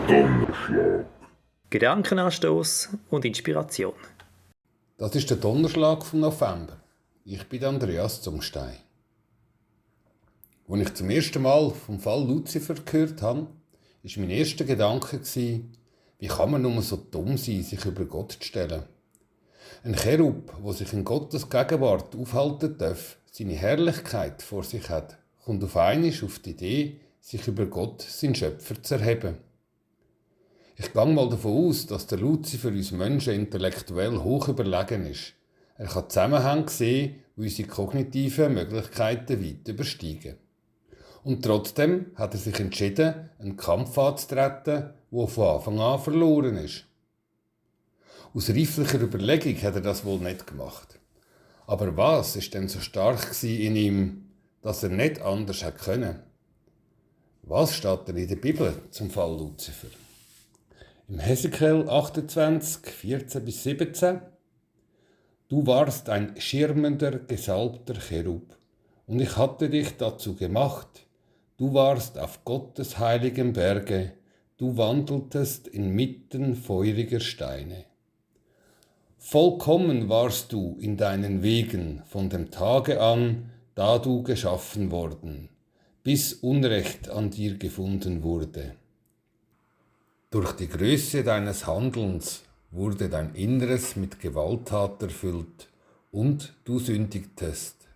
Donnerschlag. Gedankenanstoß und Inspiration. Das ist der Donnerschlag vom November. Ich bin Andreas Zumstein. Als ich zum ersten Mal vom Fall Luzifer gehört habe, war mein erster Gedanke, wie kann man nur so dumm sein, sich über Gott zu stellen? Ein Cherub, der sich in Gottes Gegenwart aufhalten darf, seine Herrlichkeit vor sich hat, kommt auf einmal auf die Idee, sich über Gott, seinen Schöpfer, zu erheben. Ich gehe mal davon aus, dass der Luzifer uns Menschen intellektuell hoch überlegen ist. Er kann Zusammenhänge sehen, die unsere kognitiven Möglichkeiten weit übersteigen. Und trotzdem hat er sich entschieden, einen Kampf anzutreten, der von Anfang an verloren ist. Aus reiflicher Überlegung hat er das wohl nicht gemacht. Aber was ist denn so stark in ihm, dass er nicht anders hätte können? Was steht denn in der Bibel zum Fall Luzifer? Im Hesekiel 28, 14-17: Du warst ein schirmender, gesalbter Cherub, und ich hatte dich dazu gemacht. Du warst auf Gottes heiligem Berge, du wandeltest inmitten feuriger Steine. Vollkommen warst du in deinen Wegen von dem Tage an, da du geschaffen worden, bis Unrecht an dir gefunden wurde. Durch die Größe deines Handelns wurde dein Inneres mit Gewalttat erfüllt und du sündigtest.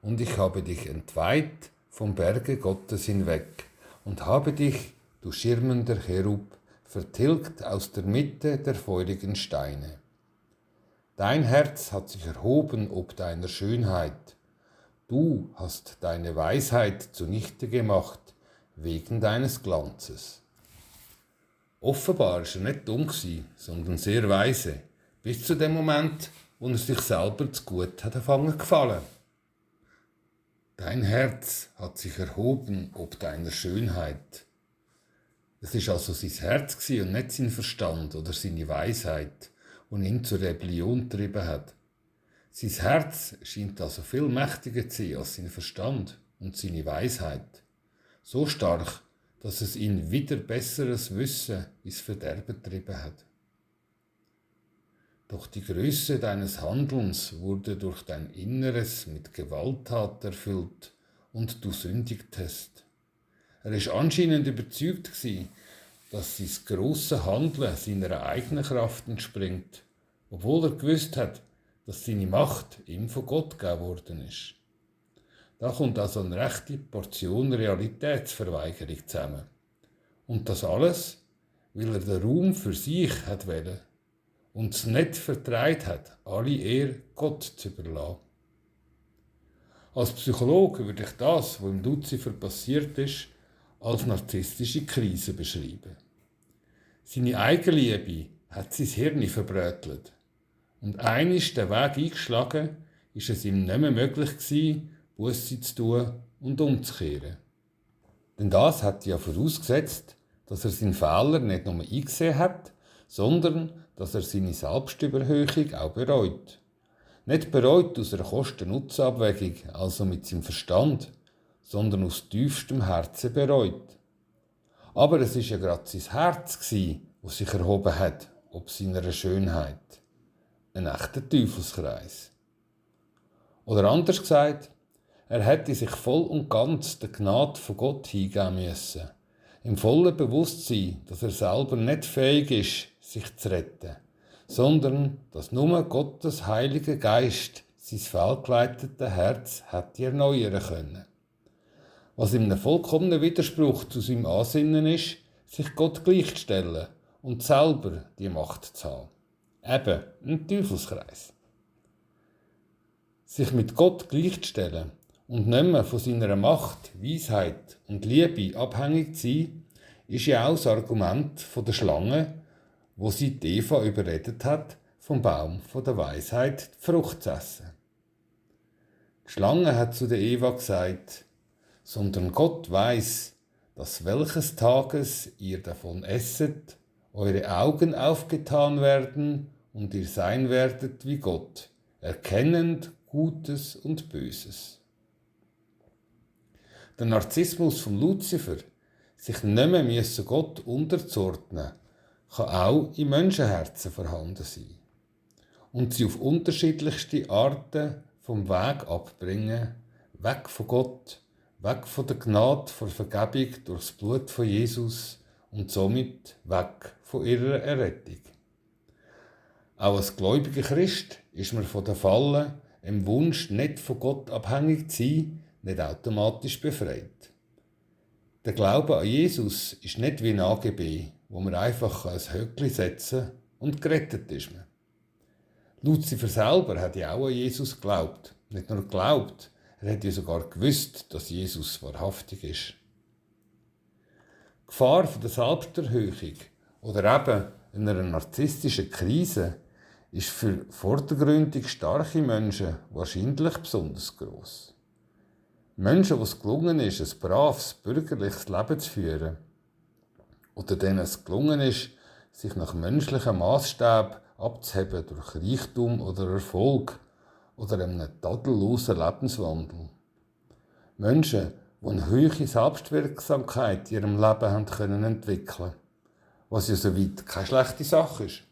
Und ich habe dich entweiht vom Berge Gottes hinweg und habe dich, du schirmender Cherub, vertilgt aus der Mitte der feurigen Steine. Dein Herz hat sich erhoben ob deiner Schönheit. Du hast deine Weisheit zunichte gemacht, wegen deines Glanzes. Offenbar war er nicht dumm, sondern sehr weise, bis zu dem Moment, wo er sich selber zu gut hat gefallen. Dein Herz hat sich erhoben ob deiner Schönheit. Es war also sein Herz und nicht sein Verstand oder seine Weisheit, die ihn zur Rebellion getrieben hat. Sein Herz scheint also viel mächtiger zu sein als sein Verstand und seine Weisheit. So stark, dass es ihn wieder besseres Wissen ins Verderben getrieben hat. Doch die Größe deines Handelns wurde durch dein Inneres mit Gewalttat erfüllt und du sündigtest. Er war anscheinend überzeugt, dass sein grosses Handeln seiner eigenen Kraft entspringt, obwohl er gewusst hat, dass seine Macht ihm von Gott gegeben worden ist. Da kommt also eine rechte Portion Realitätsverweigerung zusammen. Und das alles, weil er den Raum für sich wollte und es nicht vertraut hat, alle Ehre Gott zu überlassen. Als Psychologe würde ich das, was im Luzifer passiert ist, als narzisstische Krise beschreiben. Seine Eigenliebe hat sein Hirn verbrötelt. Und einmal den Weg eingeschlagen, ist es ihm nicht mehr möglich gewesen, Busse zu tun und umzukehren. Denn das hat ja vorausgesetzt, dass er seinen Fehler nicht nur eingesehen hat, sondern dass er seine Selbstüberhöhung auch bereut. Nicht bereut aus einer Kosten-Nutzen-Abwägung, also mit seinem Verstand, sondern aus tiefstem Herzen bereut. Aber es war ja gerade sein Herz, das sich erhoben hat, ob seiner Schönheit. Ein echter Teufelskreis. Oder anders gesagt, er hätte sich voll und ganz der Gnade von Gott hingeben müssen, im vollen Bewusstsein, dass er selber nicht fähig ist, sich zu retten, sondern dass nur Gottes Heiliger Geist sein fehlgeleitetes Herz hätte erneuern können. Was in einem vollkommenen Widerspruch zu seinem Ansinnen ist, sich Gott gleichzustellen und selber die Macht zu haben. Eben ein Teufelskreis. Sich mit Gott gleichzustellen und nicht mehr von seiner Macht, Weisheit und Liebe abhängig zu sein, ist ja auch das Argument der Schlange, wo sie die Eva überredet hat, vom Baum der Weisheit die Frucht zu essen. Die Schlange hat zu der Eva gesagt, sondern Gott weiß, dass welches Tages ihr davon esset, eure Augen aufgetan werden und ihr sein werdet wie Gott, erkennend Gutes und Böses. Der Narzissmus von Luzifer, sich nicht mehr Gott unterzuordnen, kann auch in Menschenherzen vorhanden sein und sie auf unterschiedlichste Arten vom Weg abbringen, weg von Gott, weg von der Gnade vor Vergebung durchs Blut von Jesus und somit weg von ihrer Errettung. Auch als gläubiger Christ ist man von der Falle, im Wunsch, nicht von Gott abhängig zu sein, nicht automatisch befreit. Der Glaube an Jesus ist nicht wie ein AGB, wo man einfach ein Höckli setzen kann und gerettet ist man. Luzifer selber hat ja auch an Jesus geglaubt. Nicht nur geglaubt, er hat ja sogar gewusst, dass Jesus wahrhaftig ist. Die Gefahr von der Selbsterhöhung oder eben einer narzisstischen Krise ist für vordergründig starke Menschen wahrscheinlich besonders gross. Menschen, die es gelungen ist, ein braves, bürgerliches Leben zu führen, oder denen es gelungen ist, sich nach menschlichem Maßstab abzuheben durch Reichtum oder Erfolg oder einen tadellosen Lebenswandel. Menschen, die eine hohe Selbstwirksamkeit in ihrem Leben haben können entwickeln, was ja soweit keine schlechte Sache ist.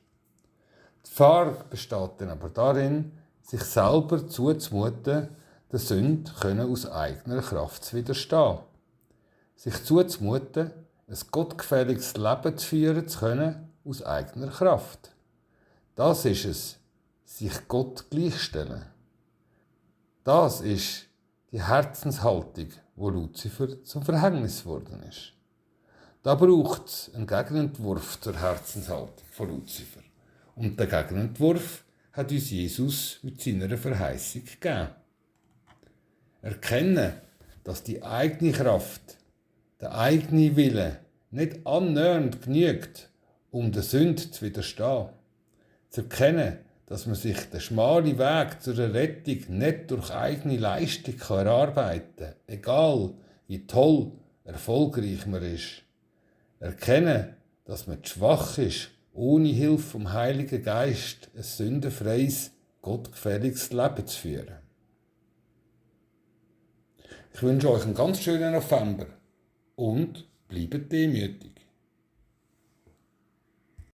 Die Gefahr besteht dann aber darin, sich selber zuzumuten, der Sünde aus eigener Kraft zu widerstehen. Sich zuzumuten, ein gottgefälliges Leben zu führen zu können aus eigener Kraft. Das ist es, sich Gott gleichstellen. Das ist die Herzenshaltung, wo Luzifer zum Verhängnis geworden ist. Da braucht es einen Gegenentwurf zur Herzenshaltung von Luzifer. Und der Gegenentwurf hat uns Jesus mit seiner Verheißung gegeben. Erkennen, dass die eigene Kraft, der eigene Wille nicht annähernd genügt, um der Sünde zu widerstehen. Zu erkennen, dass man sich den schmalen Weg zur Rettung nicht durch eigene Leistung erarbeiten kann, egal wie toll, erfolgreich man ist. Erkennen, dass man zu schwach ist, ohne Hilfe vom Heiligen Geist ein sündenfreies, gottgefälliges Leben zu führen. Ich wünsche euch einen ganz schönen November und bleibt demütig.